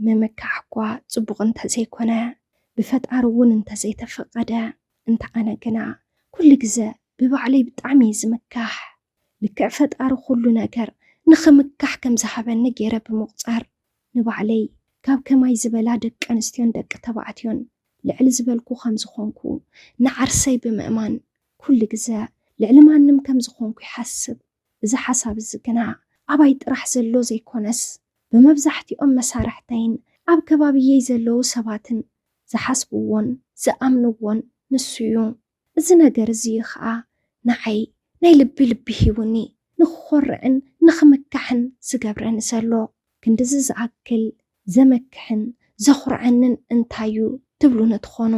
ምምካሕ እኳ ጽቡቕ እንተዘይኮነ፣ ብፈጣሪ እውን እንተዘይተፈቐደ፣ እንተ ኣነ ግና ኩሉ ግዘ ብባዕለይ ብጣዕሚ እየ ዝምካሕ። ልክዕ ፈጣሪ ኩሉ ነገር ንኽምካሕ ከም ዝሃበኒ ገይረ ብምቑጻር፣ ንባዕለይ ካብ ከማይ ዝበላ ደቂ ኣንስትዮን ደቂ ተባዕትዮን ልዕሊ ዝበልኩ ከም ዝኾንኩ፣ ንዓርሰይ ብምእማን ኩሉ ግዘ ልዕሊ ማንም ከም ዝኾንኩ ይሓስብ። እዚ ሓሳብ እዚ ግና ኣባይ ጥራሕ ዘሎ ዘይኮነስ፣ ብመብዛሕትኦም መሳርሕተይን ኣብ ከባቢየይ ዘለዉ ሰባትን ዝሓስብዎን ዝኣምንዎን ንሱ እዩ። እዚ ነገር እዚ እዩ ኸኣ ንዓይ ናይ ልቢ ልቢ ሂቡኒ፣ ንኽኾርዕን ንኽምካሕን ዝገብረኒ ዘሎ። ክንድዚ ዝኣክል ዘመክሕን ዘኹርዐንን እንታይ እዩ ትብሉኒ ትኾኑ።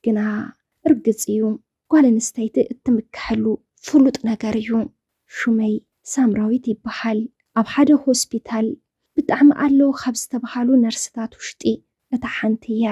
ግና ርግጽ እዩ፣ ጓል ኣንስተይቲ እትምከሐሉ ፍሉጥ ነገር እዩ። ሹመይ ሳምራዊት ይበሃል። ኣብ ሓደ ሆስፒታል ብጣዕሚ ኣለዉ ካብ ዝተባሃሉ ነርስታት ውሽጢ እታ ሓንቲ እየ።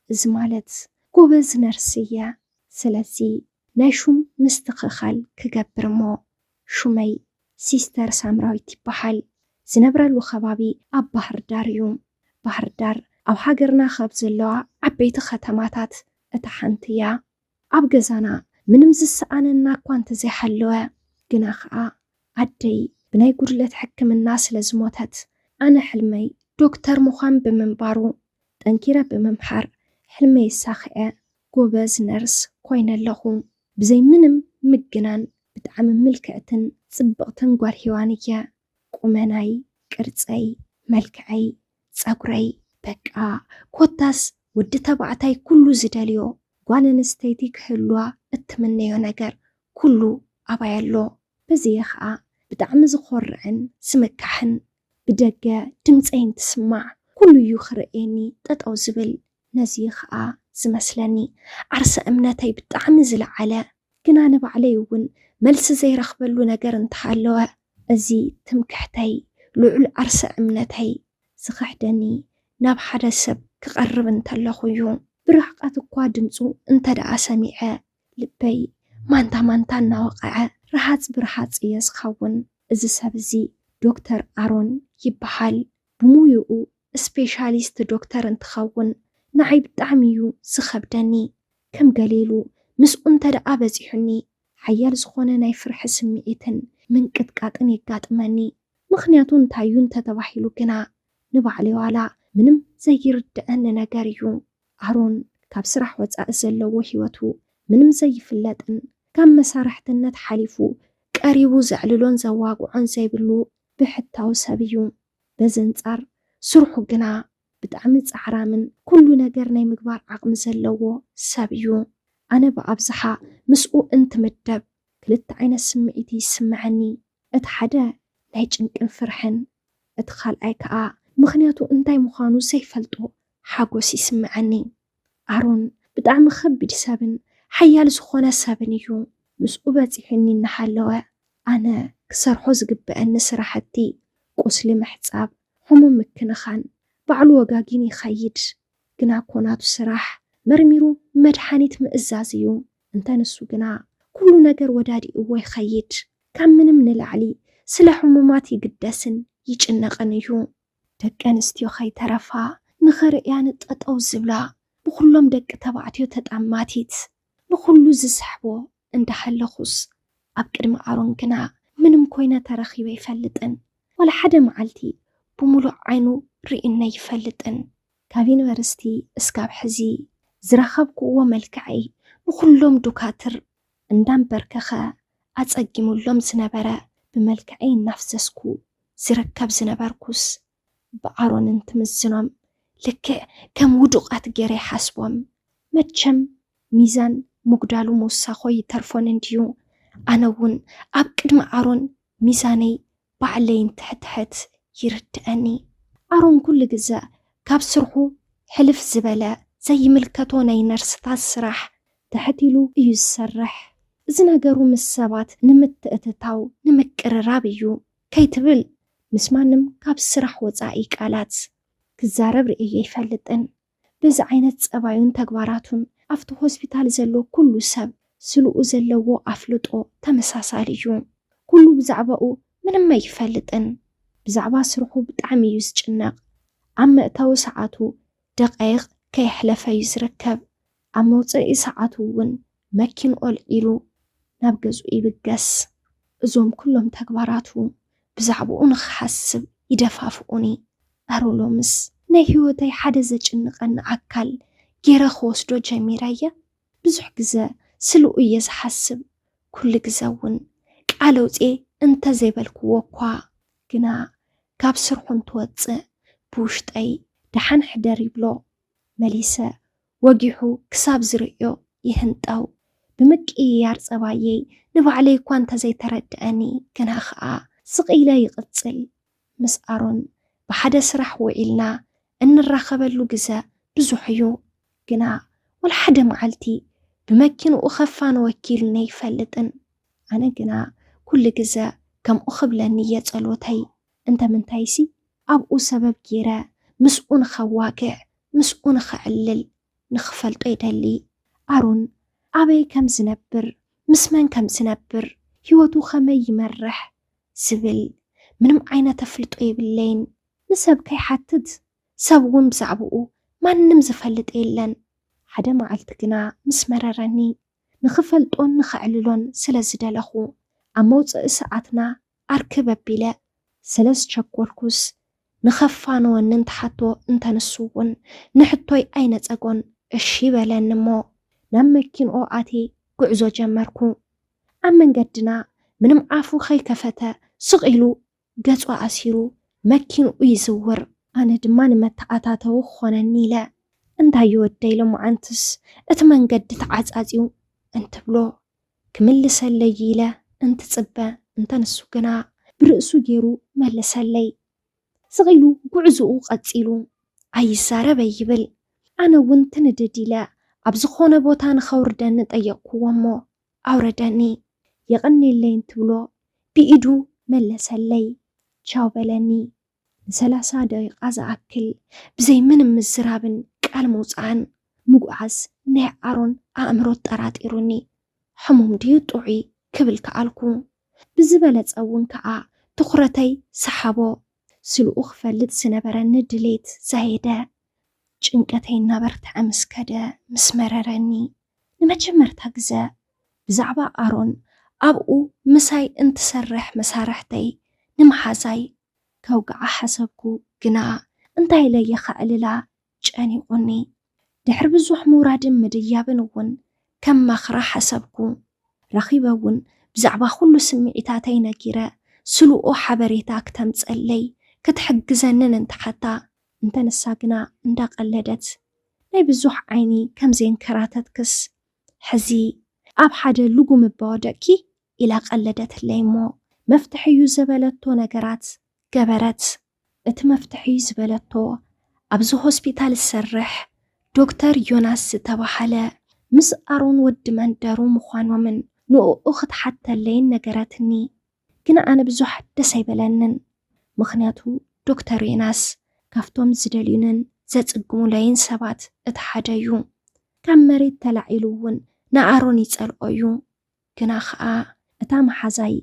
እዚ ማለት ጎበዝ ነርስ እየ። ስለዚ ናይ ሹም ምስትኽኻል ክገብር እሞ ሹመይ ሲስተር ሳምራዊት ይበሃል። ዝነብረሉ ከባቢ ኣብ ባህር ዳር እዩ። ባህር ዳር ኣብ ሃገርና ካብ ዘለዋ ዓበይቲ ከተማታት እታ ሓንቲ እያ። ኣብ ገዛና ምንም ዝሰኣነና እኳ እንተዘይሃለወ፣ ግና ኸኣ ኣደይ ብናይ ጉድለት ሕክምና ስለ ዝሞተት፣ ኣነ ሕልመይ ዶክተር ምዃን ብምንባሩ፣ ጠንኪረ ብምምሃር ሕልመይ ኣሳኺዐ ጎበዝ ነርስ ኮይነ ኣለኹ። ብዘይ ምንም ምግናን ብጣዕሚ ምልክዕትን ጽብቕትን ጓል ሄዋን እየ። ቁመናይ፣ ቅርጸይ፣ መልክዐይ፣ ጸጉረይ፣ በቃ ኮታስ ወዲ ተባዕታይ ኩሉ ዝደልዮ ጓል ኣንስተይቲ ክህልዋ እትምነዮ ነገር ኩሉ ኣባይ ኣሎ። በዚ እየ ኸኣ ብጣዕሚ ዝኾርዕን ዝምካሕን። ብደገ ድምፀይ እንትስማዕ ኩሉ እዩ ክርእየኒ ጠጠው ዝብል። ነዚ እዩ ኸኣ ዝመስለኒ ዓርሰ እምነተይ ብጣዕሚ ዝለዓለ። ግና ንባዕለይ እውን መልሲ ዘይረኽበሉ ነገር እንተሃለወ፣ እዚ ትምክሕተይ፣ ልዑል ዓርሰ እምነተይ ዝኽሕደኒ ናብ ሓደ ሰብ ክቐርብ እንተለኹ እዩ። ብርሕቐት እኳ ድምፁ እንተ ደኣ ሰሚዐ፣ ልበይ ማንታ ማንታ እናወቕዐ፣ ረሃፅ ብረሃፅ እየ ዝኸውን። እዚ ሰብ እዚ ዶክተር ኣሮን ይበሃል። ብሙዩኡ ስፔሻሊስት ዶክተር እንትኸውን፣ ንዓይ ብጣዕሚ እዩ ዝኸብደኒ። ከም ገለ ኢሉ ምስኡ እንተ ደኣ በጺሑኒ፣ ሓያል ዝኾነ ናይ ፍርሒ ስምዒትን ምንቅጥቃጥን የጋጥመኒ። ምኽንያቱ እንታይ እዩ እንተተባሂሉ ግና፣ ንባዕለይ ዋላ ምንም ዘይርድኣኒ ነገር እዩ። ኣሮን ካብ ስራሕ ወጻኢ ዘለዎ ህይወቱ ምንም ዘይፍለጥን፣ ካብ መሳርሕትነት ሓሊፉ ቀሪቡ ዘዕልሎን ዘዋግዖን ዘይብሉ ብሕታዊ ሰብ እዩ። በዚ ኣንጻር ስርሑ ግና ብጣዕሚ ጻዕራምን ኩሉ ነገር ናይ ምግባር ዓቕሚ ዘለዎ ሰብ እዩ። ኣነ ብኣብዝሓ ምስኡ እንትምደብ ክልተ ዓይነት ስምዒት ይስምዐኒ። እቲ ሓደ ናይ ጭንቅን ፍርሕን፣ እቲ ካልኣይ ከኣ ምኽንያቱ እንታይ ምዃኑ ዘይፈልጦ ሓጎስ ይስምዐኒ። ኣሮን ብጣዕሚ ከቢድ ሰብን ሓያል ዝኾነ ሰብን እዩ። ምስኡ በጺሑኒ እናሃለወ ኣነ ክሰርሖ ዝግበአኒ ስራሕቲ፣ ቁስሊ ምሕጻብ፣ ሕሙም ምክንኻን፣ ባዕሉ ወጋጊን ይኸይድ። ግና እኮ ናቱ ስራሕ መርሚሩ መድሓኒት ምእዛዝ እዩ። እንተ ንሱ ግና ኩሉ ነገር ወዳዲእዎ ይኸይድ። ካብ ምንም ንላዕሊ ስለ ሕሙማት ይግደስን ይጭነቕን እዩ። ደቂ ኣንስትዮ ከይተረፋ ንኽርእያ ንጠጠው ዝብላ፣ ብኹሎም ደቂ ተባዕትዮ ተጣማቲት፣ ንኹሉ ዝስሕቦ እንዳሃለኹስ፣ ኣብ ቅድሚ ኣሮን ግና ምንም ኮይነ ተረኺበ ኣይፈልጥን። ዋላ ሓደ መዓልቲ ብምሉእ ዓይኑ ርኢነ ኣይፈልጥን። ካብ ዩኒቨርሲቲ እስካብ ሕዚ ዝረኸብክዎ መልክዐይ ንኹሎም ዱካትር እንዳንበርከኸ ኣጸጊሙሎም ዝነበረ ብመልክዐይ እናፍሰስኩ ዝርከብ ዝነበርኩስ፣ ብኣሮን እንትምዝኖም ልክዕ ከም ውዱቓት ገይረ ይሓስቦም። መቸም ሚዛን ምጉዳሉ ምውሳኾ ይተርፎን እንድዩ። ኣነ እውን ኣብ ቅድሚ ኣሮን ሚዛነይ ባዕለይ እንትሕትሕት ይርድኣኒ። ኣሮን ኩሉ ግዘ ካብ ስርሑ ሕልፍ ዝበለ ዘይምልከቶ ናይ ነርስታት ስራሕ ትሕት ኢሉ እዩ ዝሰርሕ። እዚ ነገሩ ምስ ሰባት ንምትእትታው ንምቅርራብ እዩ ከይትብል ምስ ማንም ካብ ስራሕ ወፃኢ ቃላት ክዛረብ ርእየ ኣይፈልጥን። በዚ ዓይነት ፀባዩን ተግባራቱን ኣብቲ ሆስፒታል ዘሎ ኩሉ ሰብ ስልኡ ዘለዎ ኣፍልጦ ተመሳሳሊ እዩ። ኩሉ ብዛዕባኡ ምንም ኣይፈልጥን። ብዛዕባ ስርሑ ብጣዕሚ እዩ ዝጭነቕ። ኣብ መእተዊ ሰዓቱ ደቃይቕ ከየሕለፈ እዩ ዝርከብ። ኣብ መውፅኢ ሰዓቱ እውን መኪንኡ ኣልዒሉ ናብ ገዝኡ ይብገስ። እዞም ኩሎም ተግባራቱ ብዛዕባኡ ንኽሓስብ ይደፋፍኡኒ። ኣሮ ሎምስ ናይ ህይወተይ ሓደ ዘጭንቐኒ ኣካል ገይረ ክወስዶ ጀሚረ እየ። ብዙሕ ግዘ ስልኡ እየ ዝሓስብ። ኩሉ ግዘ እውን ቃል ኣውፅኤ እንተዘይበልክዎ እኳ፣ ግና ካብ ስርሑ እንትወፅእ ብውሽጠይ ደሓን ሕደር ይብሎ። መሊሰ ወጊሑ ክሳብ ዝርእዮ ይህንጠው። ብምቅይያር ፀባየይ ንባዕለይ እኳ እንተዘይተረድአኒ፣ ግና ኸዓ ስቕ ኢለ ይቕፅል። ምስ ኣሮን ብሓደ ስራሕ ውዒልና እንራኸበሉ ግዘ ብዙሕ እዩ። ግና ወላ ሓደ መዓልቲ ብመኪንኡ ኸፋንወኪ ኢሉኒ ኣይፈልጥን። ኣነ ግና ኩሉ ግዘ ከምኡ ክብለኒ እየ ጸሎተይ። እንተ ምንታይሲ ኣብኡ ሰበብ ገይረ ምስኡ ንኸዋግዕ፣ ምስኡ ንኸዕልል ንኽፈልጦ ይደሊ። ኣሮን ኣበይ ከም ዝነብር፣ ምስ መን ከም ዝነብር፣ ህይወቱ ኸመይ ይመርሕ ዝብል ምንም ዓይነት ኣፍልጦ የብለይን። ንሰብ ከይሓትት፣ ሰብ እውን ብዛዕባኡ ማንም ዝፈልጥ የለን። ሓደ መዓልቲ ግና ምስ መረረኒ፣ ንኽፈልጦን ንኸዕልሎን ስለ ዝደለኹ፣ ኣብ መውፅኢ ሰዓትና ኣርክብ ኣቢለ ስለ ዝቸኮልኩስ፣ ንኸፋንወኒ እንተሓቶ እንተ ንሱ እውን ንሕቶይ ኣይነጸጎን፣ እሺ በለኒ እሞ ናብ መኪንኦ ኣትየ ጉዕዞ ጀመርኩ። ኣብ መንገድና ምንም ኣፉ ከይከፈተ ስቕ ኢሉ ገጹ ኣሲሩ መኪንኡ ይዝውር። ኣነ ድማ ንመተኣታተዊ ክኾነኒ ኢለ፣ "እንታይ እዩ ወደይ ሎማዓንትስ እቲ መንገዲ ተዓጻጺዩ?" እንትብሎ ክምልሰለይ ኢለ እንትጽበ፣ እንተ ንሱ ግና ብርእሱ ገይሩ መለሰለይ። ስቕ ኢሉ ጉዕዞኡ ቀጺሉ፣ "ኣይዛረበይ" ይብል። ኣነ እውን ትንድድ ኢለ ኣብ ዝኾነ ቦታ ንኸውርደኒ ጠየቕኩዎ እሞ ኣውረደኒ። "የቐንየለይ" እንትብሎ ብኢዱ መለሰለይ። ቻው በለኒ። ንሰላሳ ደቂቓ ዝኣክል ብዘይ ምንም ምዝራብን ቃል ምውጻእን ምጉዓዝ ናይ ኣሮን ኣእምሮ ጠራጢሩኒ። ሕሙም ድዩ ጥዑይ ክብል ከኣልኩ። ብዝበለጸ እውን ከኣ ትኹረተይ ሰሓቦ። ስልኡ ክፈልጥ ዝነበረኒ ድሌት ዛየደ። ጭንቀተይ እናበርትዐ ምስ ከደ ምስ መረረኒ፣ ንመጀመርታ ግዘ ብዛዕባ ኣሮን ኣብኡ ምሳይ እንትሰርሕ መሳርሕተይ ንመሓዛይ ከውግዓ ሓሰብኩ። ግና እንታይ ኢለ እየ ከዕልላ ጨኒቑኒ። ድሕሪ ብዙሕ ምውራድን ምድያብን እውን ከማኽራ ሓሰብኩ። ረኺበ እውን ብዛዕባ ኩሉ ስምዒታተይ ነጊረ፣ ስልኡ ሓበሬታ ክተምጸለይ ክትሕግዘንን እንትሓታ፣ እንተ ንሳ ግና እንዳቐለደት፣ "ናይ ብዙሕ ዓይኒ ከም ዘየንከራተትክስ፣ ሕዚ ኣብ ሓደ ልጉም እባ ወደቅኪ?" ኢላ ቀለደትለይ እሞ፣ መፍትሒ እዩ ዝበለቶ ነገራት ገበረት። እቲ መፍትሒ ዝበለቶ ኣብዚ ሆስፒታል ዝሰርሕ ዶክተር ዮናስ ዝተባሃለ ምስ ኣሮን ወዲ መንደሩ ምዃኖምን ንእኡ ክትሓተለይን ነገረትኒ። ግን ኣነ ብዙሕ ደስ ኣይበለንን። ምኽንያቱ ዶክተር ዮናስ ካብቶም ዝደልዩንን ዘጽግሙለይን ሰባት እቲ ሓደ እዩ። ካብ መሬት ተላዒሉ እውን ንኣሮን ይጸልኦ እዩ። ግና ኸኣ እታ መሓዛይ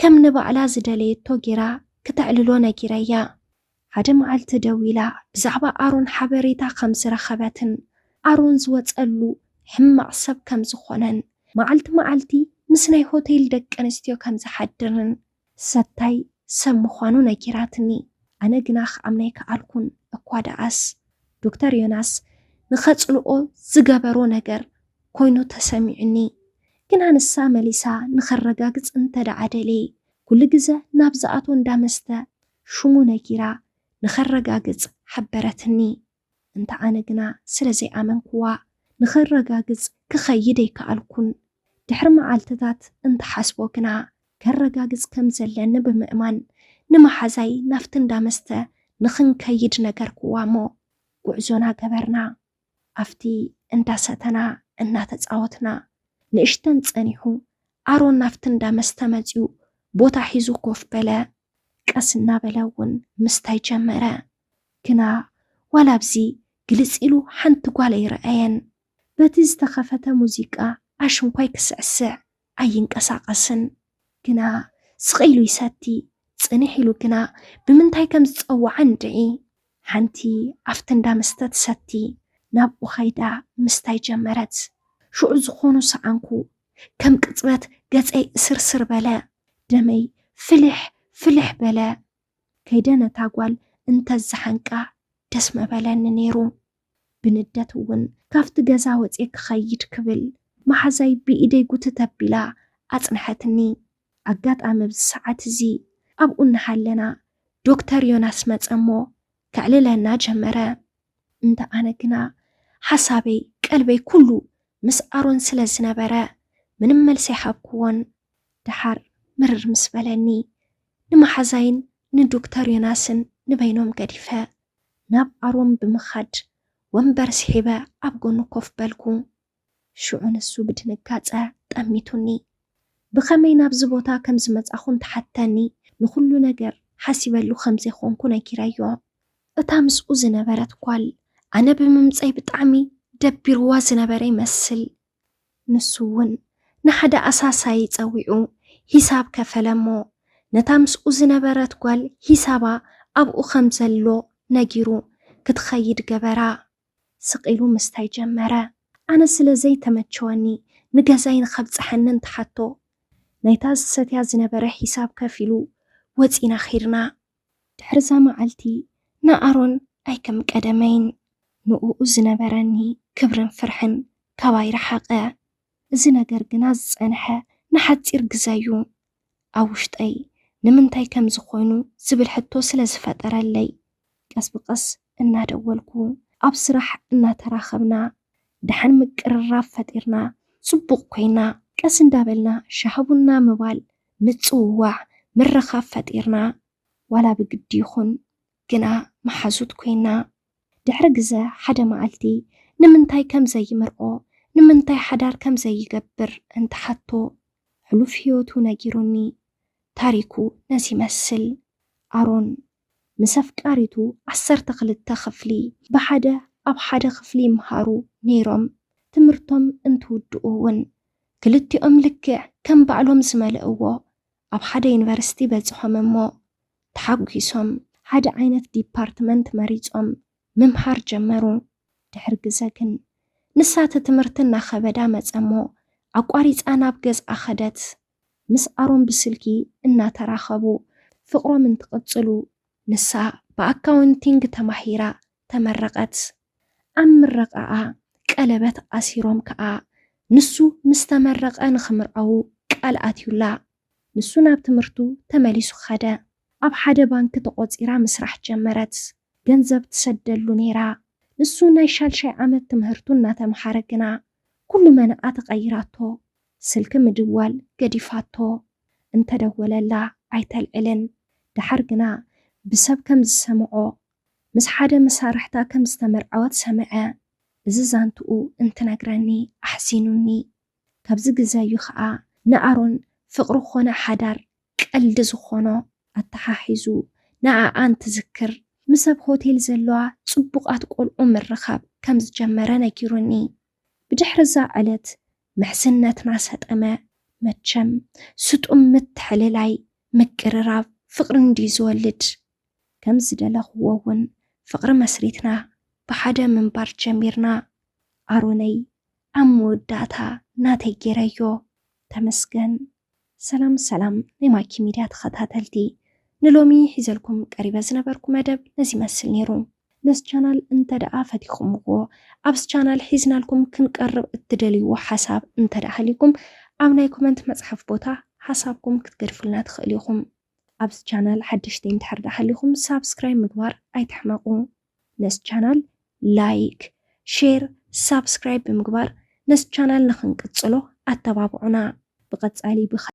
ከም ንባዕላ ዝደለየቶ ጌራ ክተዕልሎ ነጊረያ። ሓደ መዓልቲ ደዊላ ብዛዕባ ኣሮን ሓበሬታ ከም ዝረኸበትን ኣሮን ዝወጸሉ ሕማቕ ሰብ ከም ዝኾነን፣ መዓልቲ መዓልቲ ምስ ናይ ሆቴል ደቂ ኣንስትዮ ከም ዝሓድርን ሰታይ ሰብ ምዃኑ ነጊራትኒ። ኣነ ግና ክኣምና ኣይከኣልኩን። እኳ ደኣስ ዶክተር ዮናስ ንኸጽልኦ ዝገበሮ ነገር ኮይኑ ተሰሚዑኒ። ግና ንሳ መሊሳ ንኸረጋግጽ እንተ ደኣ ደልየ፣ ኩሉ ግዘ ናብ ዝኣቶ እንዳ መስተ ሽሙ ነጊራ ንኸረጋግጽ ሓበረትኒ። እንተ ኣነ ግና ስለ ዘይኣመንኩዋ፣ ንኸረጋግጽ ክኸይድ ኣይከኣልኩን። ድሕሪ መዓልትታት እንትሓስቦ ግና፣ ከረጋግጽ ከም ዘለኒ ብምእማን፣ ንመሓዛይ ናብቲ እንዳ መስተ ንኽንከይድ ነገርኩዋ እሞ፣ ጉዕዞና ገበርና። ኣብቲ እንዳ ሰተና እናተጻወትና፣ ንእሽተን ጸኒሑ፣ ኣሮን ናብቲ እንዳ መስተ መጺኡ ቦታ ሒዙ ኮፍ በለ። ቀስ እናበለ እውን ምስታይ ጀመረ። ግና ዋላ ኣብዚ ግልጽ ኢሉ ሓንቲ ጓል ኣይረኣየን። በቲ ዝተኸፈተ ሙዚቃ ኣሽንኳይ ክስዕስዕ ኣይንቀሳቐስን። ግና ስቕ ኢሉ ይሰቲ። ጽንሕ ኢሉ ግና ብምንታይ ከም ዝጸውዓ እንድዒ። ሓንቲ ኣብቲ እንዳ መስተ ትሰቲ ናብኡ ኸይዳ ምስታይ ጀመረት። ሽዑ ዝኾኑ ሰዓንኩ። ከም ቅጽበት ገጸይ እስርስር በለ። ደመይ ፍልሕ ፍልሕ በለ። ከይደ ነታ ጓል እንተዝሓንቃ ደስ መበለኒ ነይሩ። ብንደት እውን ካብቲ ገዛ ወፅየ ክኸይድ ክብል መሓዛይ ብኢደይ ጉትት ኣቢላ ኣፅንሐትኒ። ኣጋጣሚ ኣብዚ ሰዓት እዚ ኣብኡ እናሃለና ዶክተር ዮናስ መፀ እሞ ከዕልለና ጀመረ። እንተ ኣነ ግና ሓሳበይ ቀልበይ ኩሉ ምስ ኣሮን ስለ ዝነበረ ምንም መልሲ ኣይሃብኩዎን። ደሓር ምርር ምስ በለኒ ንመሓዛይን ንዶክተር ዮናስን ንበይኖም ገዲፈ ናብ ኣሮን ብምኻድ ወንበር ስሒበ ኣብ ጎኑ ኮፍ በልኩ። ሽዑ ንሱ ብድንጋጸ ጠሚቱኒ። ብኸመይ ናብዚ ቦታ ከም ዝመጻኹ እንተሓተኒ ንኹሉ ነገር ሓሲበሉ ከም ዘይኮንኩ ነጊረዮ። እታ ምስኡ ዝነበረት ጓል ኣነ ብምምጸይ ብጣዕሚ ደቢርዋ ዝነበረ ይመስል። ንሱ እውን ንሓደ ኣሳሳይ ጸዊዑ ሂሳብ ከፈለ እሞ ነታ ምስኡ ዝነበረት ጓል ሂሳባ ኣብኡ ከም ዘሎ ነጊሩ ክትኸይድ ገበራ። ስቕ ኢሉ ምስታይ ጀመረ። ኣነ ስለ ዘይተመቸወኒ ንገዛይ ንኸብጽሐኒ እንትሓቶ ናይታ ዝሰትያ ዝነበረ ሂሳብ ከፊሉ ወጺና ኸይድና። ድሕሪ እዛ መዓልቲ ንኣሮን ኣይከም ቀደመይን ንእኡ ዝነበረኒ ክብርን ፍርሕን ካባይ ረሓቐ። እዚ ነገር ግና ዝጸንሐ ንሓጺር ግዘ እዩ። ኣብ ውሽጠይ ንምንታይ ከም ዝኾይኑ ዝብል ሕቶ ስለ ዝፈጠረለይ ቀስ ብቐስ እናደወልኩ ኣብ ስራሕ እናተራኸብና ደሓን ምቅርራብ ፈጢርና ጽቡቕ ኮይና ቀስ እንዳበልና ሻሂ ቡና ምባል ምጽውዋዕ ምርኻብ ፈጢርና ዋላ ብግዲ ይኹን ግና መሓዙት ኮይና። ድሕሪ ግዘ ሓደ መዓልቲ ንምንታይ ከም ዘይምርዖ ንምንታይ ሓዳር ከም ዘይገብር እንትሓቶ ሕሉፍ ህይወቱ ነጊሩኒ። ታሪኩ ነዚ ይመስል። ኣሮን ምስ ኣፍቃሪቱ ዓሰርተ ክልተ ክፍሊ ብሓደ ኣብ ሓደ ክፍሊ ይምሃሩ ነይሮም። ትምህርቶም እንትውድኡ እውን ክልቲኦም ልክዕ ከም ባዕሎም ዝመልእዎ ኣብ ሓደ ዩኒቨርሲቲ በጽሖም እሞ ተሓጒሶም ሓደ ዓይነት ዲፓርትመንት መሪጾም ምምሃር ጀመሩ። ድሕሪ ግዘ ግን ንሳ እቲ ትምህርቲ እናኸበዳ መጸ እሞ ኣቋሪጻ ናብ ገዝኣ ኸደት። ምስ ኣሮን ብስልኪ እናተራኸቡ ፍቕሮም እንትቕጽሉ ንሳ ብኣካውንቲንግ ተማሂራ ተመረቐት። ኣብ ምረቓኣ ቀለበት ኣሲሮም ከኣ ንሱ ምስ ተመረቐ ንኽምርዐዉ ቃል ኣትዩላ። ንሱ ናብ ትምህርቱ ተመሊሱ ኸደ። ኣብ ሓደ ባንክ ተቖጺራ ምስራሕ ጀመረት። ገንዘብ ትሰደሉ ነይራ። ንሱ ናይ ሻልሻይ ዓመት ትምህርቱ እናተምሃረ ግና ኩሉ መናኣ ተቐይራቶ። ስልኪ ምድዋል ገዲፋቶ። እንተደወለላ ኣይተልዕልን። ደሓር ግና ብሰብ ከም ዝሰምዖ ምስ ሓደ መሳርሕታ ከም ዝተመርዐወት ሰምዐ። እዚ ዛንትኡ እንትነግረኒ ኣሕዚኑኒ። ካብዚ ግዘ እዩ ኸኣ ንኣሮን ፍቕሪ ኾነ ሓዳር ቀልዲ ዝኾኖ ኣተሓሒዙ ንኣኣ እንትዝክር ምስ ኣብ ሆቴል ዘለዋ ጽቡቓት ቆልዑ ምርኻብ ከም ዝጀመረ ነጊሩኒ። ብድሕሪ እዛ ዕለት ምሕዝነትና ሰጠመ። መቸም ስጡም ምትሕልላይ ምቅርራብ ፍቕሪ እንድዩ ዝወልድ። ከም ዝደለኽዎ እውን ፍቕሪ መስሪትና ብሓደ ምንባር ጀሚርና። ኣሮነይ ኣብ መወዳእታ ናተይ ገይረዮ። ተመስገን። ሰላም ሰላም ናይ ማኪ ሚድያ ተኸታተልቲ፣ ንሎሚ ሒዘልኩም ቀሪበ ዝነበርኩ መደብ ነዚ ይመስል ነይሩ። ነዚ ቻናል እንተ ደኣ ፈቲኹምዎ፣ ኣብዚ ቻናል ሒዝናልኩም ክንቀርብ እትደልይዎ ሓሳብ እንተ ደኣ ሃልይኩም ኣብ ናይ ኮመንት መጽሓፍ ቦታ ሓሳብኩም ክትገድፉልና ትኽእሉ ኢኹም። ኣብዚ ቻናል ሓደሽቲ እንድሕር ደኣ ሃሊኹም ሳብስክራይብ ምግባር ኣይትሕመቑ። ነዚ ቻናል ላይክ፣ ሼር፣ ሳብስክራይብ ብምግባር ነዚ ቻናል ንኽንቅጽሎ ኣተባብዑና። ብቐጻሊ ብኸ